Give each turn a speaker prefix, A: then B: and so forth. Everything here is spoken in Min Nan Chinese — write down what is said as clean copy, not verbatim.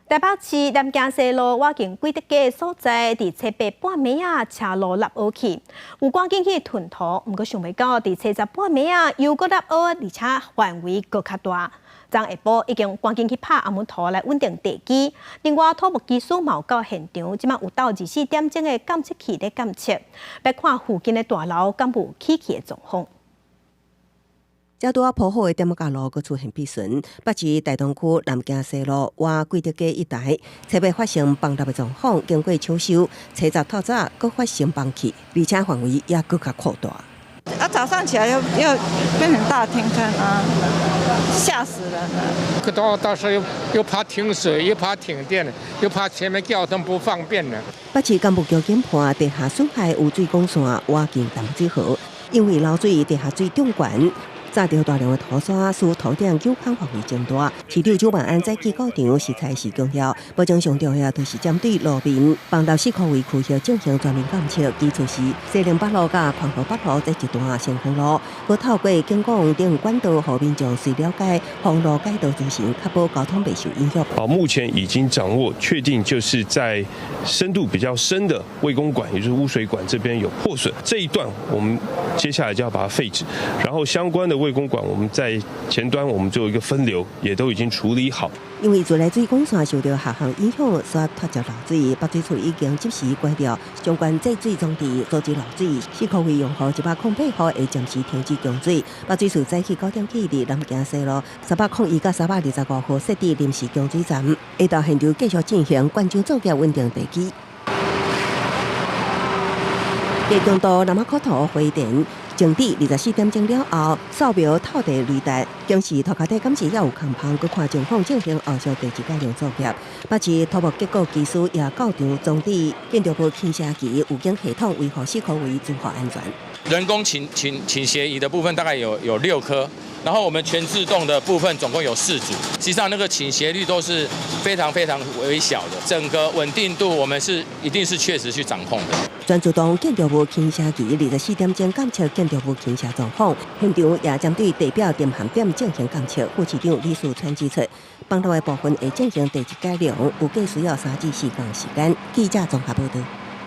A: 台北市南京西路倚近貴德街所在，佇初八半暝仔，車路凹凹去，有趕緊去褪土，毋過想袂到佇初十半暝仔又閣凹凹，而且範圍閣較大。昨下晡已經趕緊去拍紅毛土來穩定地基。另外，土木技師嘛有到現場，這馬有鬥24點鐘的監測器咧監測，欲看附近的大樓敢無起去的狀況。
B: 這拄仔鋪好的點仔路，閣出現破損。北市大同區南京西路倚貴德街一帶，初八發生崩塌的狀況，經過搶修，初十透早閣發生崩去，而且範圍也閣較擴大。
C: 啊，早上起來又又變成大天坑啊，嚇死人了！
D: 可到時候又怕停水，又怕停電，又怕前面交通不方便了。
B: 北市工務局研判，地下損害污水管線倚近淡水河，因為漏水地下水漲懸。炸著大量的土沙，使土頂久空範圍增大。市長蔣萬安早起到場視察時強調，目前上重要就是針對路面崩塌四箍圍區域進行全面監測。其次是西寧北路佮寬和北路這一段先鋒路，閣透過警廣等管道，予民眾隨了解封路改道資訊，確保交通袂受影響。
E: 好，目前已經掌握確定，就是在深度比較深的衛工管，也就是污水管這邊有破損，這一段我們接下來就要把它廢止，然後相關的衛工管，我們在前端我們做一個分流，也都已經處理好。
B: 因為自來水管線受著下降影響，所以脫節漏水，北水處已經即時關掉相關制水裝置，阻止漏水。四箍圍用戶108號會暫時停止供水。北水處早起9點起，佇南京西路301佮325號設置臨時供水站，下晝現場繼續進行灌漿作業，穩定地基。低強度南仔苦土回填。靜止24點鐘了後，掃描透地雷達顯示塗跤底敢是猶有空縫，閣看狀況進行後續地質改良作業。北市土木結構技師也到場裝置建築物傾斜儀預警系統，維護四箍圍住戶安全。
F: 人工傾斜儀的部分大概有六顆，然後我們全自動的部分總共有四組。實際上那個傾斜率都是非常非常微小的，整個穩定度我們是一定是確實去掌控的。
B: 全自動建築物傾斜儀24點鐘監測建築物傾斜狀況，現場也針對地表沉陷點進行監測。副市長李四川指出，崩落的部分會進行地質改良，預計需要3至4工時間。記者綜合報道。